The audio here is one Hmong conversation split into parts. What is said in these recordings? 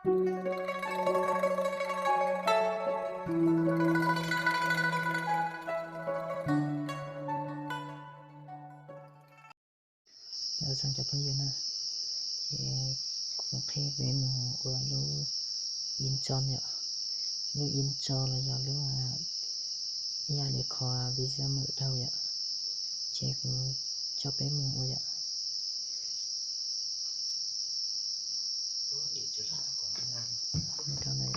Nyob zoo cov phooj ywg na, ces kuv qhia peb mus ua lub intro yom. Lub intro los yog lub ib yam li qhov video mở đầu yom, ces kuv coj peb mus ua yom. Rau ntawd yom.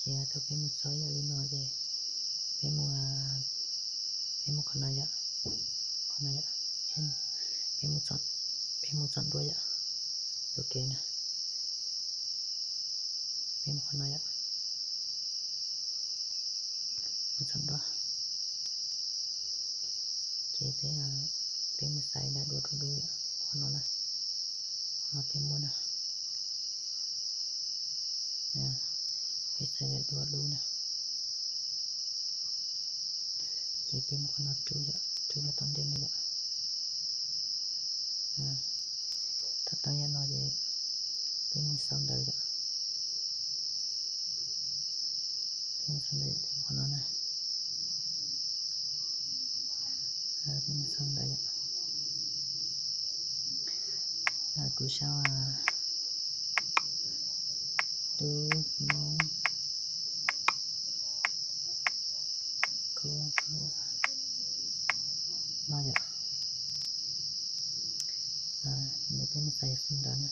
Ces thaum peb mus txog ib yam li no ces peb mus, peb mus qhov no yom, qhov no yom, peb mus txog, peb mus txog ntua yom, ua ke na, peb mus qhov no yom, mus txog ntua, ces peb, peb mus xaiv daim duab dub dub yom, qhov no na, qhov no peb muaj na. Peb xaiv daim duab dub na. Ces peb mus qhov no rub yom, rub rau tom ntej no yom. Thaum tau yam no ces peb mus sau ntawv yom. Peb mus sau ntawv yom, peb mus qhov no na. Peb mus sau ntawv yom. Kuv sau tub Hmoob kub no yom. Peb mus xaiv yam xu ntawv na.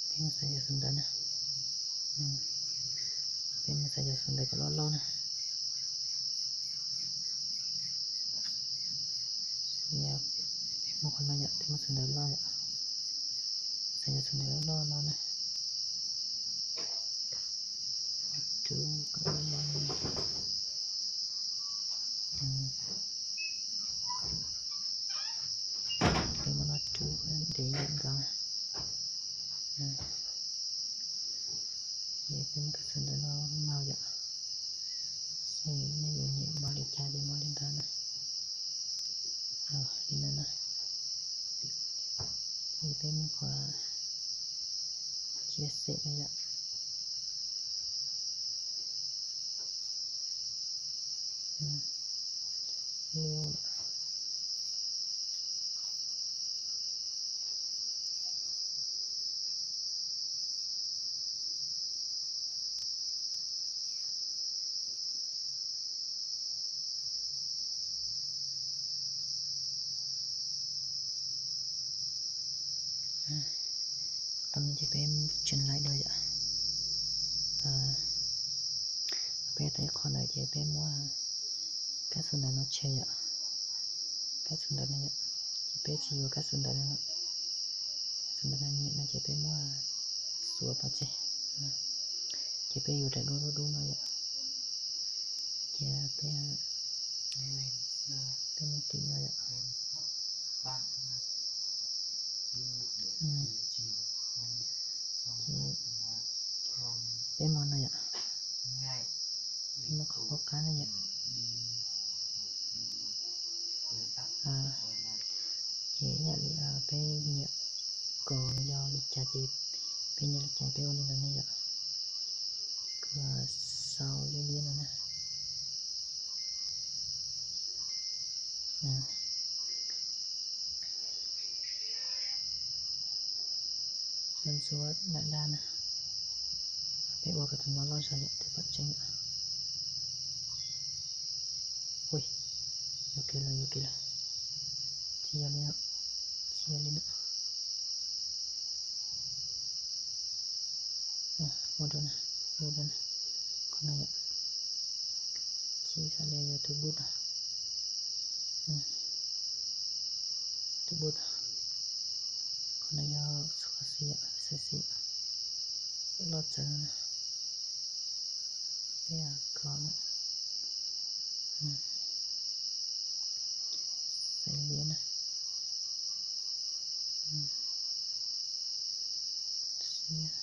Peb mus xaiv yam xu ntawv na. Peb mus xaiv yam xu ntawv kom loj loj na. Peb mus qhov no yom, peb mus xu ntawv loj yom. Xaiv yam xu ntawv loj loj no na. Rub kom loj loj no. Peb muab no rub ntev ntev nkaus. Ces peb muab kab xu ntawv no mau yom. Ces nej yuav nyem npaum li cas ces npaum li ntawd na. Li no na. Ces peb muab qhov chia sẻ no yom. Tau no ces peb tsis laij dua yom. Peb tau ib qho ntawd ces peb muab kab xu ntawv no tshem yom. Kab xu ntawv no yom, ces peb tsis yuav kab xu ntawv no. Kab xu ntawv no nyiam no ces peb muab xuav pov tseg. Ces peb yuav daim duab dub dub no yom. Ces peb, peb mus tim no yom. Ces peb mus no yom. Peb mus qhov qab no yom. Ces ib yam li peb nyiam kom yog li cas ces peb nyiam li cas peb ua li ntawd ne yom. Kuv sau liab liab no na. Ntxuav ntxuav daj daj na. Peb ua kom tus no loj zog yom, tus pom tseeb yom. Ui, yuav kiag lawm, yuav kiag lawm. Tsis yog li no, tsis yog li no. Ua dua na, ua dua na. Qhov no yom. Tsis xav li yuav tus bút na. Tus bút na. Qhov no yog qhov xis yom, xis xis. Loj txawv no na. Peb kho na. Xaiv liab na. Siab.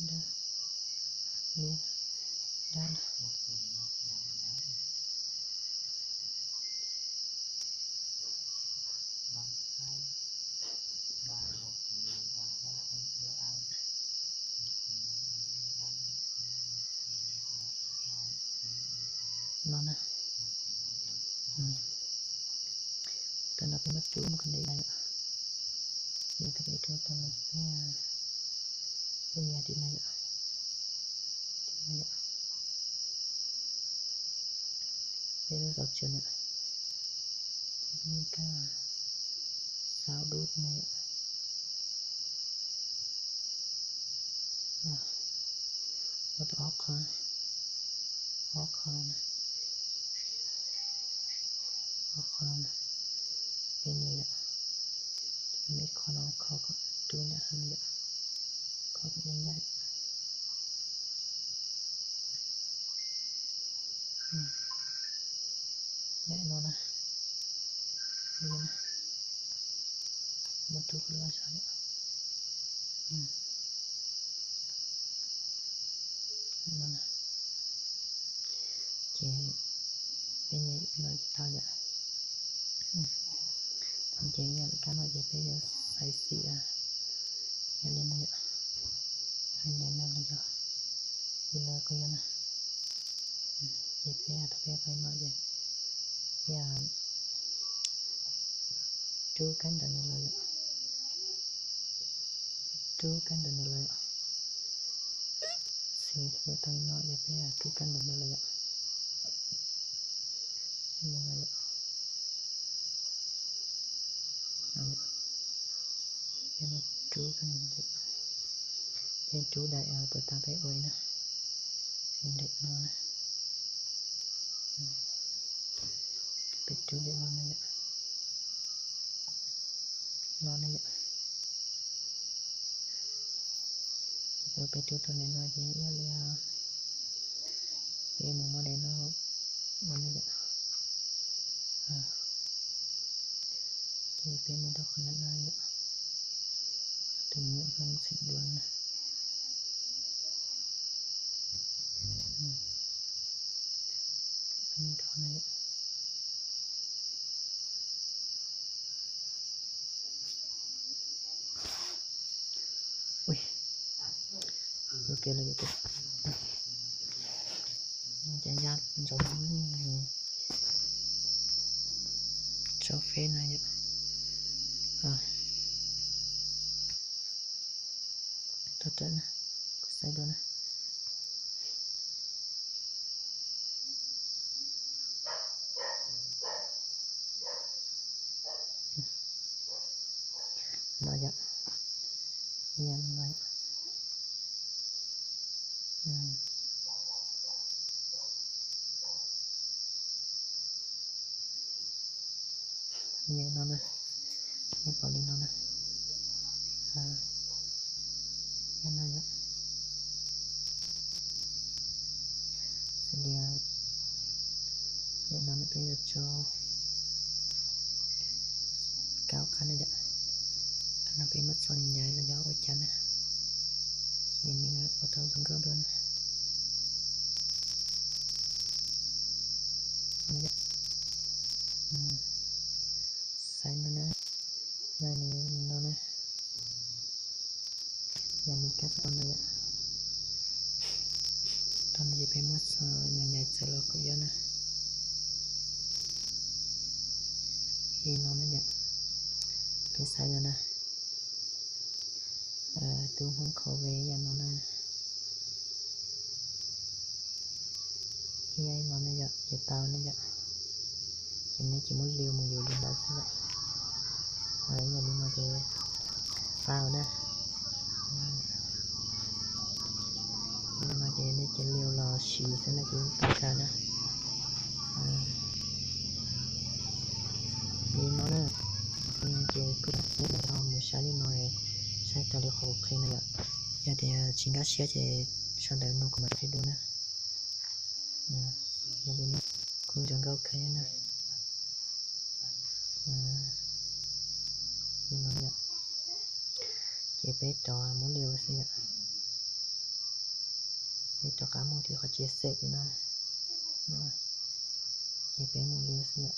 Dab, liab, dab. No na. Tam no peb muab rub mus kom ntev na yom. Yog thaum peb rub tau lawm peb, peb nias tim no yom. Tim no yom. Peb lub xaus tsev na. Ces peb nias kab xaus dub na yom. Muab tau ob qho, ob qho na, ob qho na. Peb nias yom. Ces peb muab ib qho no kho kom rub nram hav no yom. Kho kom ncaj ncaj. Nyob no na, muab rub loj zog yom. No na. Ces peb nias no tau yom. Ces yog lawv kab no ces peb yuav xaiv xim, yog li no yom. Nyaim no los yog li no kuj yog na. Ces peb thaum peb tau no ces peb rub kab ntawm no los yom. Rub kab ntawm no los yom. Xws li tau li no ces peb rub kab ntawm no los yom. Li no yom. Peb rub kab ntawm no, peb rub daim puas tas peb ua na. Daim no na. Peb rub daim no na yom. No na yom. Ces tau peb rub tau daim no ces yog li peb mus muab daim no ua na yom. Ces peb mus rau qhov no na yom. Tus me nyuam Hmoob txheem dua na. Peb mus rau qhov no yom. Ui, ua ke los yuav pem, cas ya ntsoov tso feb na yom. Tau rawm na, kuv xaiv dua na. No yom, yog no yom. Yog no na, nej pom li no na. Yog no yom. Xws li yog no peb yuav tso kaum qab na yom. Qhov no peb muab tso nyaiv los yog ua cas na, ces nws ua tau zoo nkauj dua na. Xaiv no na, no na, yog li kab txog no yom. Tau no ces peb muab tso nyaiv txawv los kuj yog na. Li no na yom, peb xaiv no na. Tub Hmoob khov ve yam no na. Yog no na yom, ces tau na yom. Ces nej ces muab liu mus yuav li ntawd xwb yom. Yog li no ces tau na. Li no ces nej ces liu los siv xwb na ces tau kawg na. Li no na, ces kuj mus saib li no, saib raws li qhov kuv qhia no yom. Yog tias tsis nkag siab ces sawv daws nug kuv mam qhia dua na. Yog li no kuj zoo nkauj kawg na. Li no yom, ces peb rov muab liu xwb yom. Peb rov qab mus rau qhov tsev xem li no, ces peb mus li xwb yom.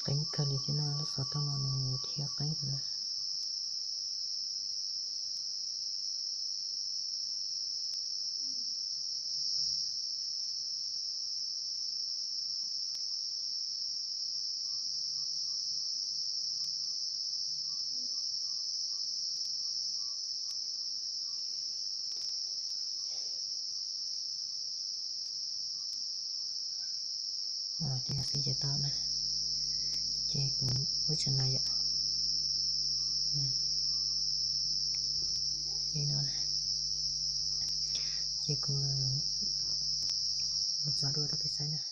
Qeeb kawg li thiab no, lub xov tooj no nws dhia qeeb na. Li no xwb ces tau na. Ces kuv ua tsav na yom. Li no na. Ces kuv mus tso dua rau peb saib na.